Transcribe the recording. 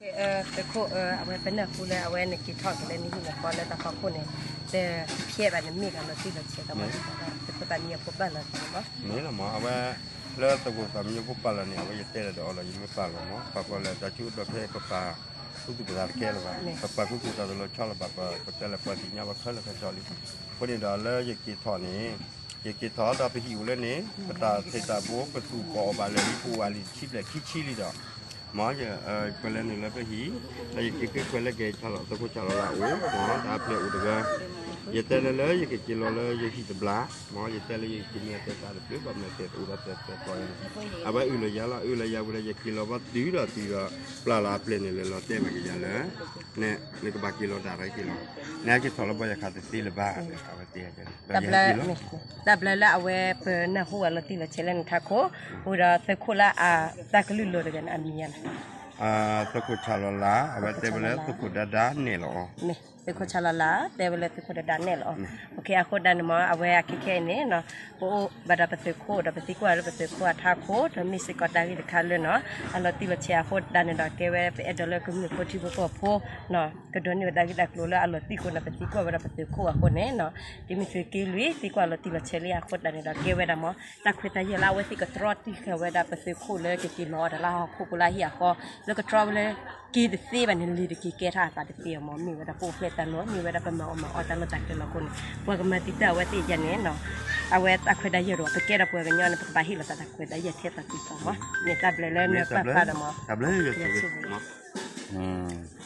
သုးခိၣ်အဝဲပနၢ်ဟူလၢအဝဲနက့ၤထီၣ်က့ၤလၢနဟံၣ်နဃီလၢတၢ်ဖီခိၣ်န့ၣ် တဖျဲးဘၣ်န့ၣ်မ့ၢ်ကလီၤတံၢ်လီၤဆဲးဒီး သုးခိၣ်သးမံဖိဘၣ်လီၤမး မ့ၢ်လီၤမး အဝဲ လၢသုးခိၣ်သးမံဖိပာ်လီၤန့ၣ် အဝဲယတဲလၢဒီးအီၤလီၤ ယမ့ၢ်ပာ်လီၤမး ပှၤကီၢ်လၢတၢ်ဆူၣ်အိၣ်ဒီးဖဲပပာ် ကူသူၣ်ပသးတကဲလၢၤဘၣ် ပပာ်ကူသူၣ်ပသးတလီၤဆီလၢၤဘၣ် ပတဲလၢပှၤသ့ၣ်ညါဘၣ်ခဲလၢာ်ခဲဆ့လံ အဃိန့ၣ်ဒီးလၢယက့ၤထီၣ်န့ၣ် ယက့ၤထီၣ်ဒီးပဟံၣ်အိၣ်လၢန့ၣ် ပတၢ်သ့ၣ်တၢ်ဘိ ပသူၣ်ပာ်အီၣ်ဘၣ်လၢလံ ပအိၣ်ဝဲလံတဆံဘျဲၣ်ခံဆံလံဒီး မ့ၢ် ကွဲးလၢနုာ်လၢပဟံၣ် ဒီးယက့ၤဃ့ခွဲးလၢက့ၤဆၣ်လီၤ သုးခိၣ်ဆၣ်လီၤလၢအအိၣ် မ့ၢ်တၢ်အပျဲၢ်အိၣ်တဂၤ ယတဲလၢလၢယကက့ၤလီၤလၢယဟံၣ်တဘျီ မ့ၢ် ယတဲလၢယက့ၤမ့ၢ်အတဲသးတဖျၢၣ် ဘၣ်မ့ၢ်တဲတအိၣ်ဒီးတဲတဲတီၤ အဝဲအုၣ်လီၤယၤလီၤ အုၣ်လီၤယၤဝံၤဒီး ယက့ၤလီၤဘၣ်တုၤဒီးတုၤဒီး ပျၢ်လီၤအပျဲၢ်န့ၣ်လၢလီၤတဲာ်ဘၣ်က့ၤယၤလၢ နကဘၣ်က့ၤလီၤတၢ်ရၤက့ၤလီၤ နက့ၤထီၣ်လၢပှၤယၤခးတသ့လၢၤဘၣ် အဝဲတဲ တၢ်ဘျၢလၢအဝဲပနၢ်ဟူအလီၤတံၢ်လီၤဆဲးလၢနထးခိၣ် အိၣ်ဒီးသုးခိၣ်လၢအတၢ်ကလုၢ်လိၤတဂၤန့ၣ် အမံၤယၤလဲၣ် သုးခိၣ်ဆၣ်လီၤလၢ အဝဲတဲဝဲလၢသုးခိၣ်ဒါဒါနဲၣ်လီၤအီၤ သုးခိၣ်ဆၣ်လီၤလၢ တဲဝဲလၢသုးခိၣ်ဒါဒါနဲၣ်လီၤအီၤ အဃိဒၣ်န့ၣ်မ့ၢ် အဝဲအခဲခဲအံၤန့ၣ် ပအိၣ်ဘၣ်ဒီးပသုးခိၣ်ဒီး ပသံကွၢ်လၢပသုးခိၣ်အထးခိၣ် ဒီးမ့ၢ်စ့ၢ်ကီးတၢ်ဂ့ၢ်တခါလၢနီၤ အလီၤတံၢ်လီၤဆဲးအဃိဒၣ်န့ၣ်ဒီး ကဲဝဲပအဲၣ်ဒိးလၢကမျၢၢ်ဖိထံဖိကီၢ်ဖိ ကဒိးန့ၢ်ဝဲတၢ်ဂ့ၢ်တၢ်ကျိၤလၢအလီၤတံၢ်အဃိန့ၣ် ပသံကွၢ်ဝဲဒီးပသုးခိၣ်အဃိန့ၣ် ဒ်မ့ၢ်သုးက့လွံၢ် သံကွၢ်လီၤတံၢ်လီၤဆဲးလံအဃိဒၣ်န့ၣ်ဒီး ကဲဝဲဒၣ်မ့ၢ် တၢ်ခွဲးတၢ်ယာ်လၢအဝဲသ့ၣ်ကတြီတံၢ်ဃာ်ဝဲဒၣ်ပသုးခိၣ်လၢကက့ၤလီၤအီၤဒီးလၢဟီၣ်ခိၣ်ဖိလၢအဟံၣ်အဃီ လၢကတြီဝဲလၢ က့ၤတသ့ဘၣ်န့ၣ် လံၤတက့ၤကဲထီၣ်အသးတသ့အီၤမ့ၢ် မ့ၢ်ဝဲဒၣ်ပအိၣ်ဖျဲၣ်တၢ်လီၢ် မ့ၢ်ဝဲဒၣ်ပမၤအီၣ်မၤအီတၢ်လီၢ်တၢ်ကျဲလီၤအဃိန့ၣ် ပှၤကမၤတံာ်တာ်အဝဲသ့ၣ်ယဲန့ၣ် အဝဲတၢ်ခွဲးတၢ်ယာ်ဒီး ပကဲဒီးပှၤကညီန့ၣ် ပကဘၣ်ဟ့ၣ်လီၤသးတၢ်ခွဲးတၢ်ယာ်ထဲသိးသံသိးမ့ၢ် မ့ၢ်တၢ်ဘျၢလၢနပာ်ဖျါဒီးမ့ၢ် တၢ်ဘျၢယဆိၣ်ဂ့ၤမ့ၢ်